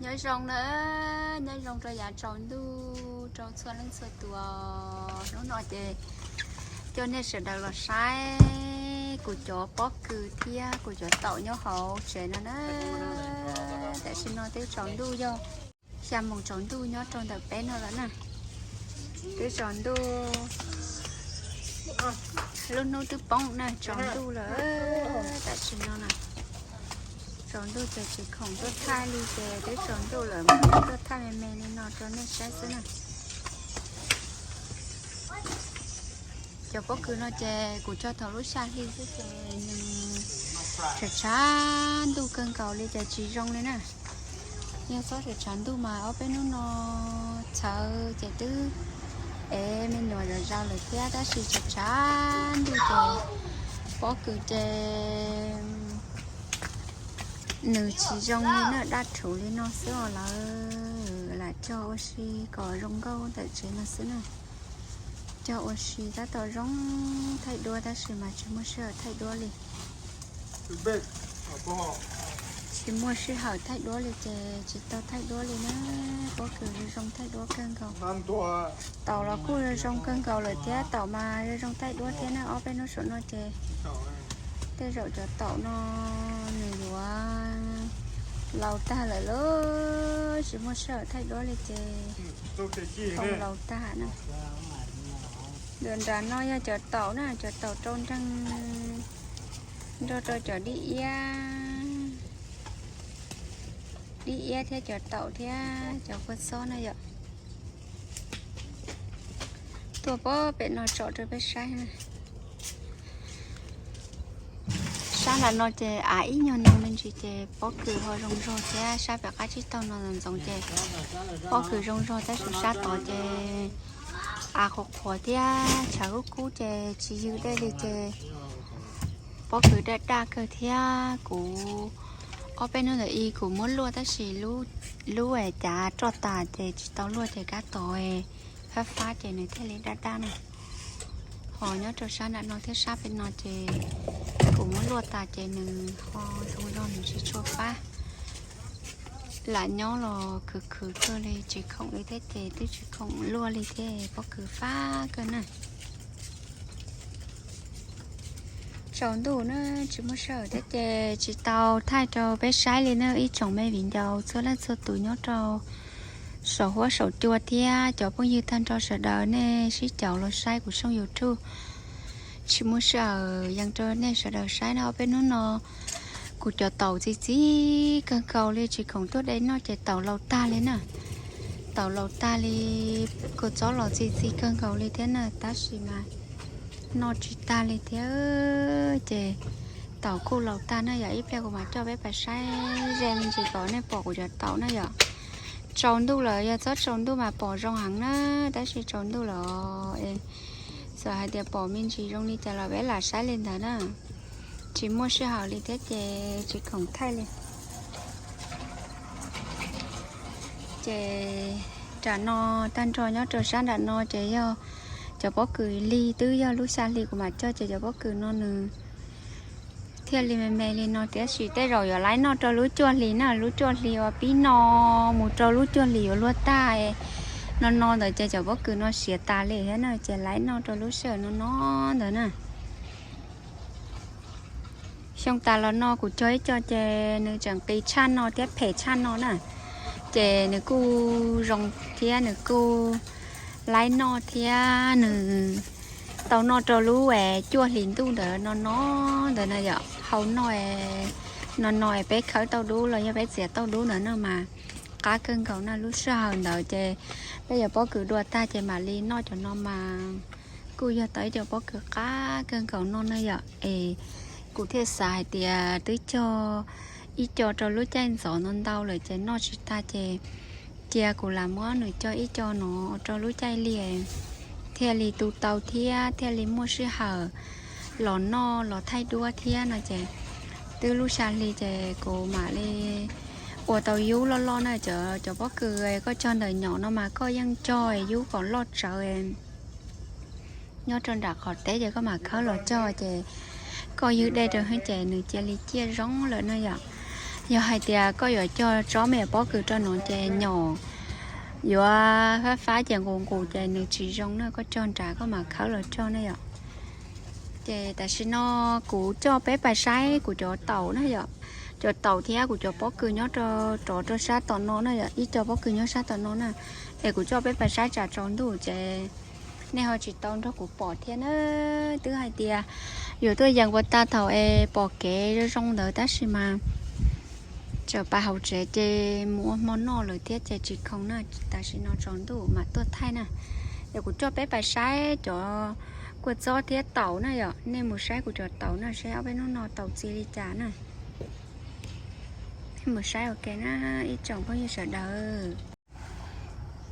Nyob zoo na, nyob zoo rau yav tsaus ntuj rau txhua leej txhua tus. Hnub no ces coj nej sawv daws los saib kuv cov pob kws thiab kuv cov taum nyob hauv tsev no na. Tam sim no twb tsaus ntuj, yog xya moos tsaus ntuj nyob rau ntawm peb no lawm na. Twb tsaus ntuj, lub hnub twb poob na, tsaus ntuj lawm. Tam sim no na, tsaus ntuj ces tsis khoom tuaj thaij li ces twb tsaus ntuj lawm mas tuaj thaij me me li no rau nej saib xwb na. Cov pob kws no ces kuv cog thaum lub xya hli xwb ces nws tshav tshav ntuj kawg nkaus li ces tsis zoo li na. Yog txhob tshav tshav ntuj mas ob peb hnub no txhawv ces twb ev me nyuam zom zaws lawm thiab, tab sis tshav tshav ntuj ces pob kws ces nws tsis zoo li na, daj rhuv li no xwb os. Lawv lam cog ua si kom zoo nkauj ntawm tsev no xwb na. Cog ua si tab tom zoo thaij duab tab sis mas tsis muaj sij hawm thaij duab li. Tsis muaj sij hawm thaij duab li ces tsis tau thaij duab li na. Pob kws zoo thaij duab kawg nkaus. Taum los kuj zoo kawg nkaus lawm thiab, taum mas zoo thaij duab thiab na. Ob peb hnub saum no ces tej zaum cov taum no nws yuav laus tag lawm lauj, tsis muaj sij hawm thaij duab li ces laus tag na. Nram no yog cov taum na, cov taum rau nreeg nrog rau cov dib iab, dib iab thiab cov taum thiab cov kua txob na yom. Tuaj pem no tsom rau peb saib na. Sab nram no ces av ib nyuag no me ntsis ces pob kws ho zoo zog thiab, sab pem qab tsib taug no ntxoov ntxoov ces pob kws zoo zog tab sis sab tod ces av qhuav qhuav thiab tshav kub kub ces tsis ywg dej li ces pob kws daj daj kawg thiab. Kuv ob peb hnub ntawd kuv muab luaj tab sis lub cav roj tas ces tsis tau luaj ces kab tod fab fab ces nws thiaj li daj daj na. Ho nyob rau sab nram no thiab sab pem no ces kuv muab luaj tas ces nws ho zoo zog, nws tsis tshua fab. Lam nyob los khwv khwv kawg li, tsis khoom li thiab ces twb tsis khoom luaj li thiab, pob kws fab kawg na. Tsaus ntuj na, tsis muaj sij hawm thiab ces tsis tau thaij rau peb saib li na. Ib tsoom me viv ncaus txhua leej txhua tus nyob rau saum huab saum cua thiab cov phooj ywg tag nrho sawv daws, nej sib caum los saib kuv tshooj YouTube. Tsis muaj sij hawm yees rau nej sawv daws saib na. Ob peb hnub no kuv cov taum txi txiv kawg nkaus li, tsis khoom tuaj de noj ces taum laus tag li na. Taum laus tag li, kua txob los txi txiv kawg nkaus li thiab na, tab sis mas noj tsis tag li thiab ces taum kuj laus tag na yom. Ib pliag kuv mam coj peb pais saib ze me ntsis kom nej pom kuv cov taum na yom. Tsaus ntuj lawm, yog txhob tsaus ntuj mas pom zoo heev na, tab sis tsaus ntuj lawm es txawm hais tias pom me ntsis zoo li cas los peb lam saib li ntawd na. Tsis muaj sij hawm li thiab ces tsis khoom thaij li. Ces nram no, tag nrho nyob rau sab nram no ces yog cov pob kws lig, twb yog lub xya hli kuv mam cog ces cov pob kws no nws thiaj li me me li no, tiam sis tej zaum yuav laib noj rau lub cuaj hli na, lub cuaj hli uas pib no mus rau lub cuaj hli yuav luag tag no no ntawd ces cov pob kws no siav tas li thiab na, ces laib noj rau lub sij hawm no no ntawd na. Xyoo tas los no kuv cog ib co ces nws tseem qis tshaj no thiab phem tshaj no na, ces nws kuj zoo thiab nws kuj laib noj thiab nws tau noj rau lub cuaj hlis ntuj ntawd no no ntawd na yom. Hau noj no no es peb khawb tau dub los yog peb txiav tau dub ntawd no mas qab kawg nkaus na. Lub sij hawm ntawd ces peb yuav pob kws dua tag ces mam li noj cov no mas kuj yog tau ib co pob kws qab kawg nkaus no na yom. Es kuv thiaj xav hais tias twb cog ib co rau lub caij ntxov no ntau lawm ces noj tsis tag ces cia kuv lam muab nws cog ib co no rau lub caij liaj thiaj li tu tau thiab thiaj li muaj sij hawm los noj los thaij duab thiab no ces twb lub xya hli ces kuv mam li ua tau yub loj loj na. Cov pob kws koj cog ntawm nyom no mas koj yeej cog yub kom loj tsawv nyob rau nram qhov teb ces koj mam khawb los cog ces koj ywg dej rau ces nws cia li ciaj zoo lawm na yom. Yog hais tias koj yuav cog tsob me nyuam pob kws rau no ces nyom yuav fab fab ces nqus nqus ces nws tsis zoo na, koj cog nrad koj mam khawb los cog na yom. Ces tam sim no kuv coj peb pais saib kuv cov taum na yom, cov taum thiab kuv cov pob kws nyob rau, rov rau sab tom no na yom, ib co pob kws nyob sab tom no na, es kuv coj peb pais saib tsam tsaus ntuj ces nej ho tsis tau nrog kuv pom thiab na. Twb hais tias yuav tuaj yees ua tag thaum es pom kev zoo zoo ntawd tab sis mas tseem pais hauv tsev ces mus ua hmo noj lawm thiab ces tsis khoom na, tam sim no tsaus ntuj mam tuaj thaij na. Ces kuv coj peb pais saib cov kua txob thiab taum na yom, nej mus saib kuv cov taum na seb ob peb hnub no taum txi li cas na. Nej mus saib ua ke na ib tsoom phooj ywg sawv daws.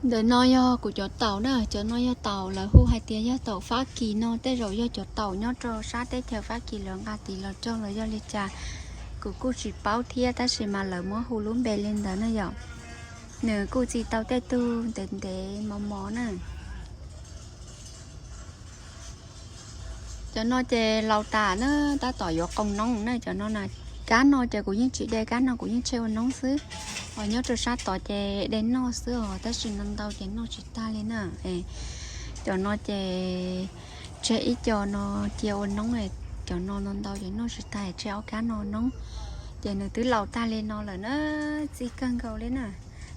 Ntawm no yog kuv cov taum na, cov no yog taum lawv hu hais tias yog taum Fab Kis no, tej zaum yog cov taum nyob rau sab teb chaws Fab Kis lawv nqa tiv los cog los yog li cas, kuv kuj tsis paub thiab tab sis mas lawv muab hu lub npe li ntawd na yom. Nws kuj txi tau tej tug ntev ntev mos mos na. Cov no ces laus tas na, tab tom yuav qoos noob na. Cov no na, kab no ces kuv yeej tsis de, kab no kuv yeej tseg ua noob xwb. Ho nyob rau sab tod ces de noj xwb os, tab sis no ntau ces noj tsis tag li na. Cov no ces tseg ib co no cia ua noob, cov no ntau ntau ces noj tsis tag, tseg ob kab no noob. Ces nws twb laus tag li no lawm na, txi kawg nkaus li na.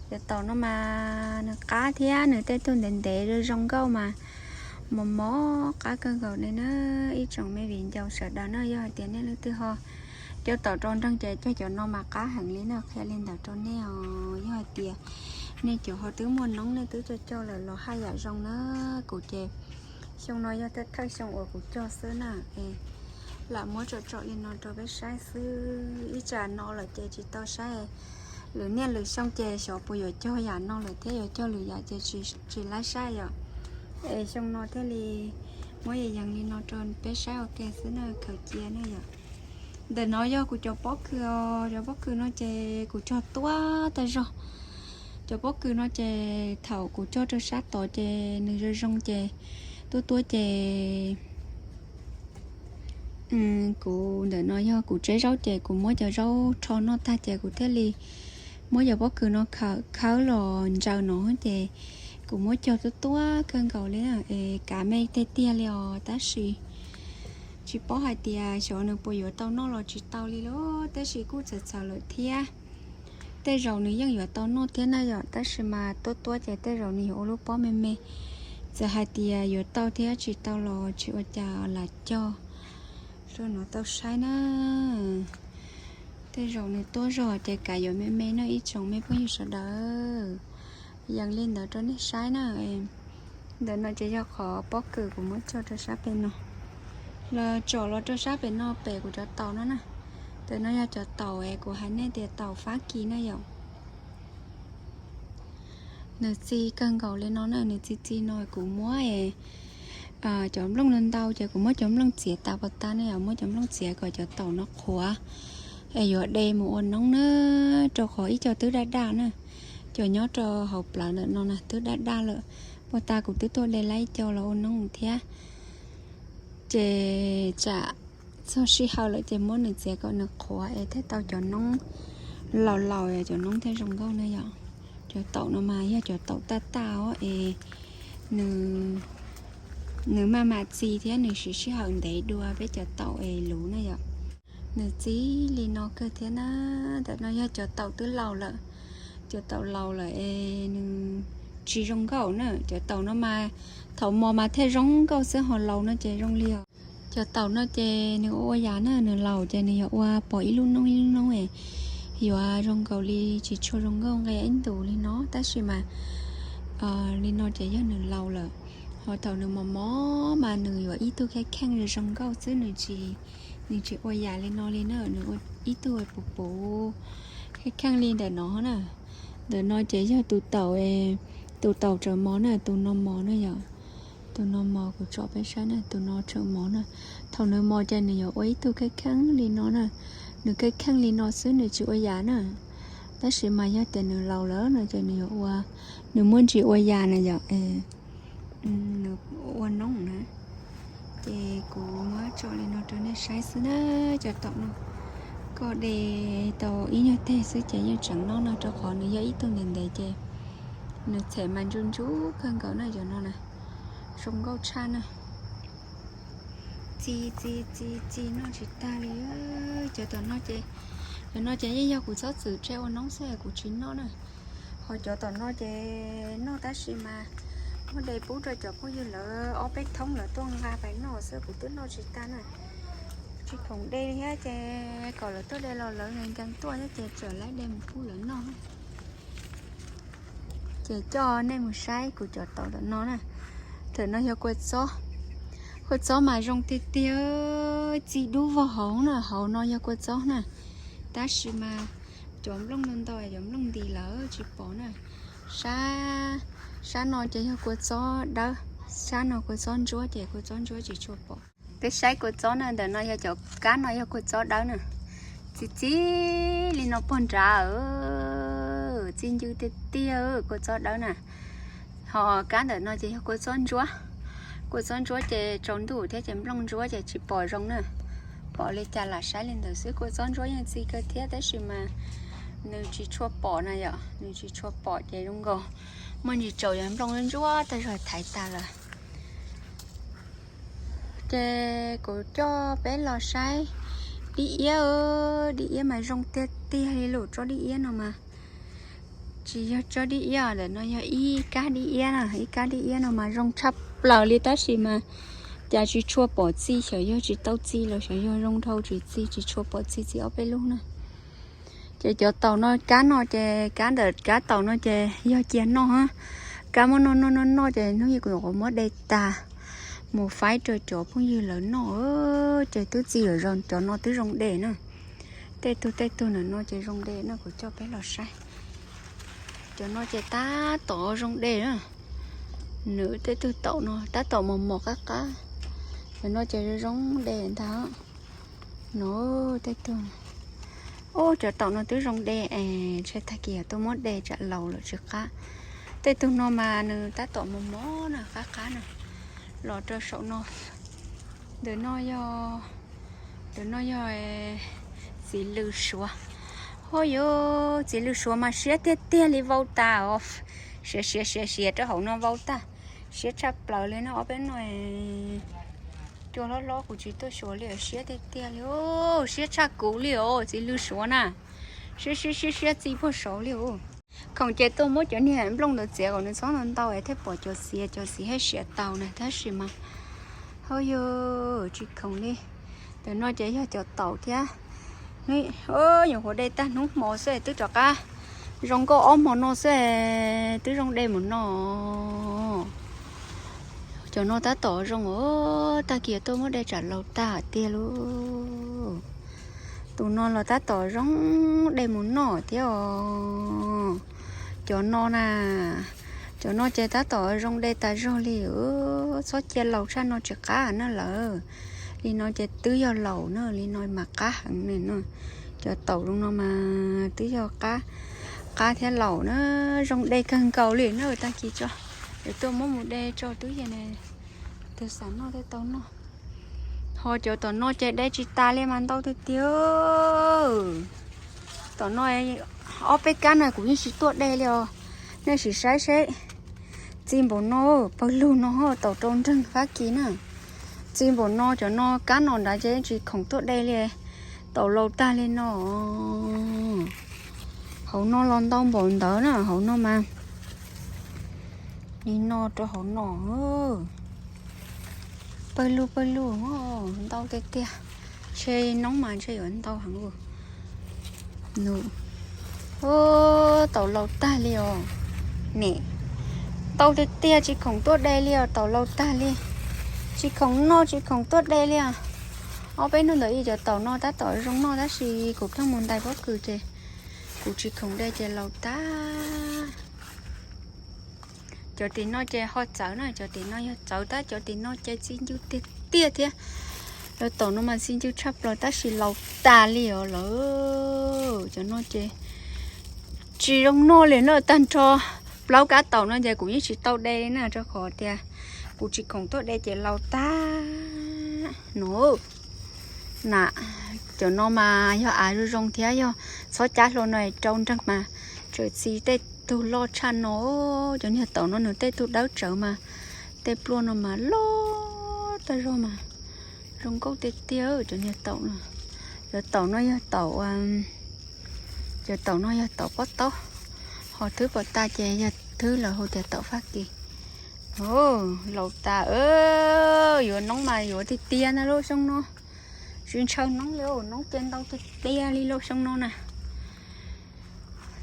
Cov taum no mas nws qab thiab nws tej tug ntev ntev zoo zoo nkauj mas mos mos qab kawg nkaus li na. Ib tsoom me viv ncaus sawv daws na, yog hais tias nej leej twg ho coj taum rau nreeg ces cog cov no mas qab heev li na, qhia li ntawd rau nej os. Yog hais tias nej cov ho twb muaj noob, nej twb cog cog lawm los haj yam zoo na. Kuv ces xyoo no yog thawj thawj xyoo uas kuv cog xwb na, es lam muab tsom tsom li no rau peb saib xwb. Ib tsam no lawm ces tsis tau saib, lwm niaj lwm xyoo ces xyov puas yuav cog yam no lawm thiab, yuav cog lwm yam ces tsis laib saib yom. Es xyoo no thiaj li muab yees yees li no rau peb saib ua ke xwb na, khaws cia na yom. Ntawm no yog kuv cov pob kws os, cov pob kws no ces kuv cog tuab tag zog. Cov pob kws no ces thaum kuv cog rau sab tod ces nws zoo zoo ces tuab tuab ces kuv, ntawm no yog kuv tseb zaub ces kuv muab cov zaub rho noj tag ces kuv thiaj li muab cov pob kws no khawb los ntsaws no ces kuv muab cog tuab tuab kawg nkaus li es kav me tiag tiag li os, tab sis tsis paub hais tias xyov nws puas yuav tau noj los tsis tau li lauj, tab sis kuj txawv txawv lawm thiab. Tej zaum nws yeej yuav tau noj thiab na yom, tab sis mas tuab tuab ces tej zaum nws yuav ua lub pob me me. Txawm hais tias yuav tau thiab tsis tau los tsis ua cas, lam cog rau no tau saib na. Tej zaum nws tuab zog ces kav yuav me me na ib tsoom me phooj ywg sawv daws. Yees li ntawd rau nej saib na. Ntawm no ces yog qhov pob kws kuv muab cog rau sab pem no. Los tsom los rau sab pem no pem kuv cov taum no na. Ntawm no yog cov taum es kuv hais nej tias taum Fab Kis na yom. Nws txi kawg nkaus li no na, nws txi txi no kuv muab cov nplooj no ntau ces kuv muab cov nplooj txiav tas puas tag ne, muab cov nplooj txiav kom cov taum no qhuav es yuav de mus ua noob na, rau qhov ib co twb daj daj na, cov nyob rau hauv plawv ntawm no na twb daj daj lawm, puas tag kuv twb tuaj de laib ib co los ua noob thiab. Ces tsam txog sij hawm lawm ces muab nws txiav kom nws qhuav es thiaj tau cov noob laus laus, cov noob thiaj zoo nkauj na yom. Cov taum no mas yog cov taum taj taj os es nws maj mam txi thiab nws siv sij hawm ntev dua peb cov taum es luv na yom. Nws txi li no kawg thiab na. Ntawm no yog cov taum twb laus lawm, cov taum laus lawm es nws tsis zoo nkauj na. Cov taum no mas thaum mos mas thiaj zoo nkauj xwb, ho laus no ces zoo li os. Cov taum no ces nws ua ua yam na, nws laus ces nws yuav ua pom ib lub noob ib lub noob es yuav zoo nkaus li tsis tshua zoo nkauj nqe ib ntus li no, tab sis mas li no ces yog nws laus lawm. Ho thaum nws mos mos mas nws yuav ib tug kheej kheej zoo nkauj xwb, nws tsis, nws tsis ua yam li no li na, nws ua ib tug puv puv kheej kheej li ntawm no na. Ntawm no ces yog tus taum, tus taum tseem mos na, tus no mos na yom. Tus no mos, kuv tsom peb saib na, tus no tseem mos na. Thaum nws mos ces nws yuav ua ib tug kheej kheej li no na. Nws kheej kheej li no xwb, nws tsis ua yam na. Tab sis mas yog tias nws laus lawm no ces nws yuav ua, nws muaj ntsis ua yam na yom. Nws ua noob na. Ces kuv muab tso li no rau nej saib xwb na, cov taum no. Koj de tau ib nyuag teg xwb ces yeej tseem noj no, rau qhov nws yog ib tug ntev ntev ces nws txham mas ntsuj ntsuj kawg nkaus na. Cov no na, zoo nkauj tshaj na. Txi txi txi txi noj tsis tag li. Cov tom no ces, cov no ces yeej yog kuv txhob txwm tseg ua noob xwb kuv tsis noj na. Ho cov tom no ces noj tab sis mas muab de pub rau cov phooj ywg lawv ob peb thoob lawv tuaj nqa pais noj xwb, kuv twb noj tsis tag na. Tsis khoom de li thiab ces kom lawv tuaj de los lawv nkees tuaj thiab ces txawm laib de mus pub lawv noj. Ces coj nej mus saib kuv cov taum tom no na. Tam no yog kua txob, kua txob mas zoo tiag tiag, txi dub vog hauv na, hauv no yog kua txob na. Tab sis mas cov nplooj ntau ntau, cov nplooj nti lawm tsis pom na. Sab, sab no ces yog kua txob dawb, sab no kua txob ntsuab ces kua txob ntsuab tsis tshua pom. Peb saib kua txob na, ntawm no yog cov kab no yog kua txob dawb na. Txi txi li no pog nrad, txi ncw tiag tiag kua txob dawb na. Ho kab ntawm no ces yog kua txob ntsuab. Kua txob ntsuab ces tsaus ntuj thiab ces nplooj ntsuab ces tsis pom zoo na. Pom li cas lam saib li ntawd xwb. Kua txob ntsuab yeej txi kawg thiab tab sis mas nws tsis tshua pom na yom, nws tsis tshua pom ces zoo nkaus muaj ntsis tsaus yog nplooj ntsuab tag zog thaiv tas lawm. Ces kuv coj peb los saib dib iab. Dib iab mas zoo tiag tiag li lus, tsob dib iab no mas tsis yog tsob dib iab, ntawm no yog ib kab dib iab na, ib kab dib iab no mas zoo tshaj plaws li tab sis mas cas tsis tshua pom txi, xyov yog tsis tau txi los xyov yog zoo dhau tsis txi, tsis tshua pom txi txi ob peb lub na. Ces cov taum no, kab no ces kab ntawm kab taum no ces yog cia noj, kab muab noj noj noj noj ces hnub ib kuv muab de tas mus faib rau cov phooj ywg lawv noj. Ces twb txi lawm, cov no twb zoo de na. Tej tug tej tug ntawm no ces zoo de na, kuv coj peb los saib. Cov no ces tab tom zoo de na. Nws tej tug taum no tab tom mos mos qab qab. Cov no ces zoo de ntag. No tej tug, ub, cov taum no twb zoo de es ntshe tag kis tuaj muab de tsam laus lawm tsis qab. Tej tug no mas nws tab tom mos mos na, qab qab na. Los rau saum no, ntawm no yog, ntawm no yog txiv lws suav. Ho yuav txiv lws suav mas siab tiag tiag li, vau tas os. Siav siav siav siav rau hauv no vau tag. Siab tshaj plaws li no, ob peb no cua hlob hlob kuv tsis tuaj xyuas li, siab tiag tiag li, siab tshaj kuv li os txiv lws suav na. Siab siab siab siab txi puag saud li os. Khoom ces tuaj muab cov niag nplooj ntawd txiav kom nws txhob ntau ntau es thiaj pom cov xiav, cov xiav thiaj siav tau na, tab sis mas ho yuav tsis khoom li. Ntawm no ces yog cov taum thiab. Nyuam qhuav de tag hnub hmo xwb twb rov qab zoo nkauj ob hmo no xwb, twb zoo de mus no. Cov no tab tom zoo os, tag kis tuaj muab de tsam laus tag tiag lauj. Tus no los tab tom zoo de mus noj thiab os. Cov no na, cov no ces tab tom zoo de tas zog li. Txhob cia laus tshaj no tsis qab na lawm. Li no ces twb yog laus na, li no mas qab heev na. Cov taum zoo no mas twb yog qab, qab thiab laus na, zoo de kawg nkaus li na. Tag kis tso, es tuaj muab mus de tso twb yog tus xav noj thiaj tau noj. Ho cov tom no ces de tsis tas li mas ntau tiag tiag. Tom no ob peb kab no kuv yeej tsis tuaj de li os. Nej sim saib seb, txi npaum no, pawg lug no taum rau nreeg Fab Kis na. Txi npaum no, cov no kab no nrad ces yeej tsis khoom tuaj de li. Taum laus tag li no. Hauv no los ntau npaum ntawd na, hauv no mas li no rau hauv no. Pawg lug pawg lug, ntau tiag tiag. Ntshe noob mas ntshe yuav ntau heev. Taum laus tag li os. Nim, ntau tiag tiag tsis khoom tuaj de li os, taum laus tag li. Tsis khoom noj tsis khoom tuaj de li os. Ob peb hnub ntawd ib cov taum no tab tom zoo noj tab sis kuv pheej mus ntais pob kws ces kuv tsis khoom de ces laus tag. Cov tim no ces ho txawv na, cov tim no yog txawv tab cov tim no ces txi ncw tiag tiag thiab. Cov taum no mas txi ncw tshaj plaws tab sis laus tas li os lawm. Cov no ces tsis zoo noj li na, tag nrho plaub kab taum no ces kuv yeej tsis tau de li na rau qhov tias kuv tsis khoom tuaj de ces laus tag no. Na, Cov no mas yog av zoo zoo thiab, yog txhob cab hlo no rau nreeg mas txawm txi tej tug loj tshaj no. Cov niag taum no nws tej tug dawb tsawv mas tej pluaj no mas loj tag zog mas zoo nkauj tiag tiag cov niag taum no. Cov taum no yog taum, cov taum no yog taum pob taub, ho thwb pos tas ces yog thwb lawv hu tias taum Fab Kis. Laus tas, yuav noob mas yuav tiag tiag na lub xyoo no. Tsis ntshaw noob li, noob ces ntau tiag tiag li lub xyoo no na.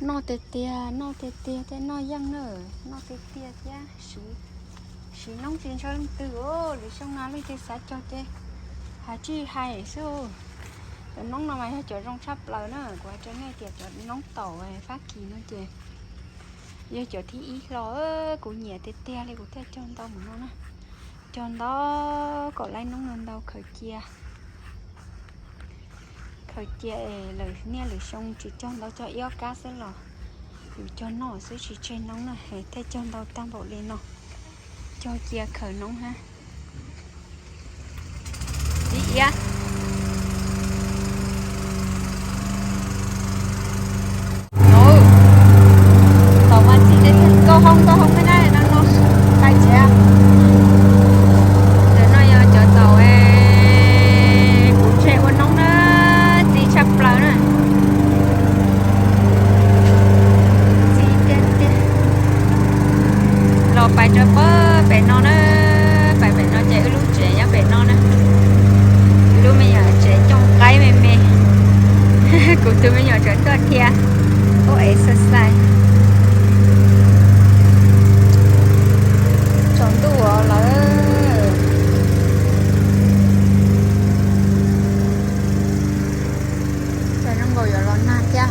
Noj tiag tiag, noj tiag tiag, tej noj yeej na, noj tiag tiag thiab. Siv noob tsis ntshaw leej twg, lwm xyoo no leej twg xav cog ces hais tsis hais xwb. Cov noob no mas yog cov zoo tshaj plaws na, kuv hais rau nej tias cov noob taum Fab Kis no ces yog cov thib ib hlo, kuv nyiam tiag tiag li kuv thiaj cog ntau mus no na. Cog ntau kom laib noob no ntau khaws cia. Khaws cia es lwm niaj lwm xyoo tsis cog ntau, cog ib ob kab xwb los yus cog noj xwb tsis tseg noob na, thiaj cog ntau tag npaum li no. Cog cia khaws noob hab. Ib iab. Taum mas txi tiag tiag, nkauj hoob nkauj hoob me na no, pais tsev. Cov no yog cov taum kuv tseg ua noob na, txi tshaj plaws na. Txi tiag tiag. Los pais rau pem no na, pais pem no ces wb lub tsev nyob pem no na. Wb lub me nyuam tsev cooj qaib me me. Kuv tus me nyuam tseem tuaj dhia, ua exercise. Tsaus ntuj lawm. Zoo nkaus yuav los nag thiab.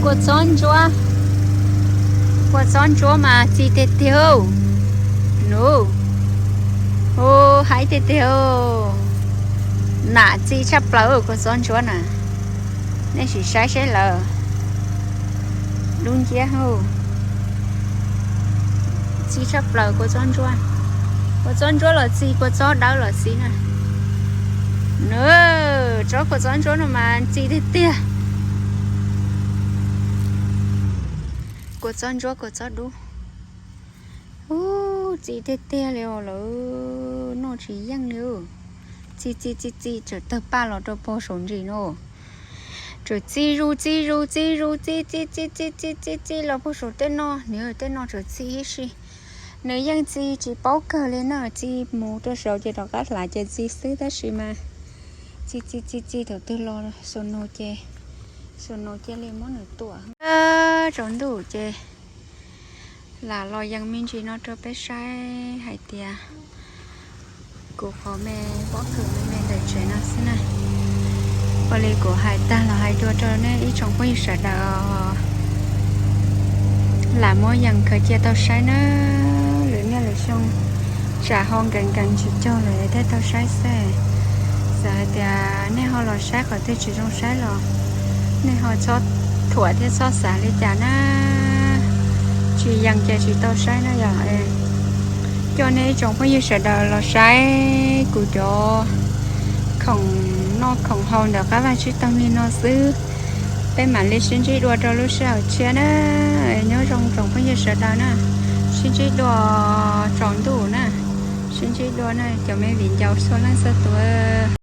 Kua txob ntsuab, kua txob ntsuab mas txi tiag tiag. Nus, hu haib tiag tiag. Nam txi tshaj plaws kua txob ntsuab na. Nej sim saib saib lawm. Lub nciab hauj, txi tshaj plaws kua txob ntsuab. Kua txob ntsuab los txi, kua txob dawb los txi na. Nws, tsob kua txob ntsuab no mas txi tiag tiag. Kua txob ntsuab kua txob dub. Ub, txi tiag tiag li os, lawv noj tsis yeej li. Txi txi txi txi txawm tawg paj los rau puag saum ntsis no. Txawm txi zus txi zus txi zus txi txi txi txi txi txi txi los puag saum tej no, nws tej no txawm txi ib si. Nws yeej txi tsis paub kawg li na, txi mus rau saud ces rov qab hlav ces txi xwb tab sis mas txi txi txi txi thaum twg los snow ces, snow cia li muab nws tuam. Tsaus ntuj ces lam los yees me ntsis no rau peb saib hais tias kuv qhov me pob kws me me ntawm tsev no xwb na. Ua li kuv hais tag los hais dua rau nej ib tsoom phooj ywg sawv daws lam muab yees khaws cia tau saib na. Lwm niaj lwm xyoo tsam ho nkees nkees tsis cog lawm thiaj tau saib xwb. Txawm hais tias nej ho los saib qhov twg tsis zoo saib los nej ho txhob thuam thiab txhob xav li cas na. Tsis yees ces tsis tau saib na yom. Coj nej ib tsoom phooj ywg sawv daws los saib kuv cov khoom noj khoom haus ntawm qab vaj tsib taug li no xwb. Peb mam li sib ntsib dua rau lub sij hawm tshiab na. Nyob zoo tsoom phooj ywg sawv daws na. Sib ntsib dua tsaus ntuj na. Sib ntsib dua na cov me viv ncaus txhua leej txhua tus.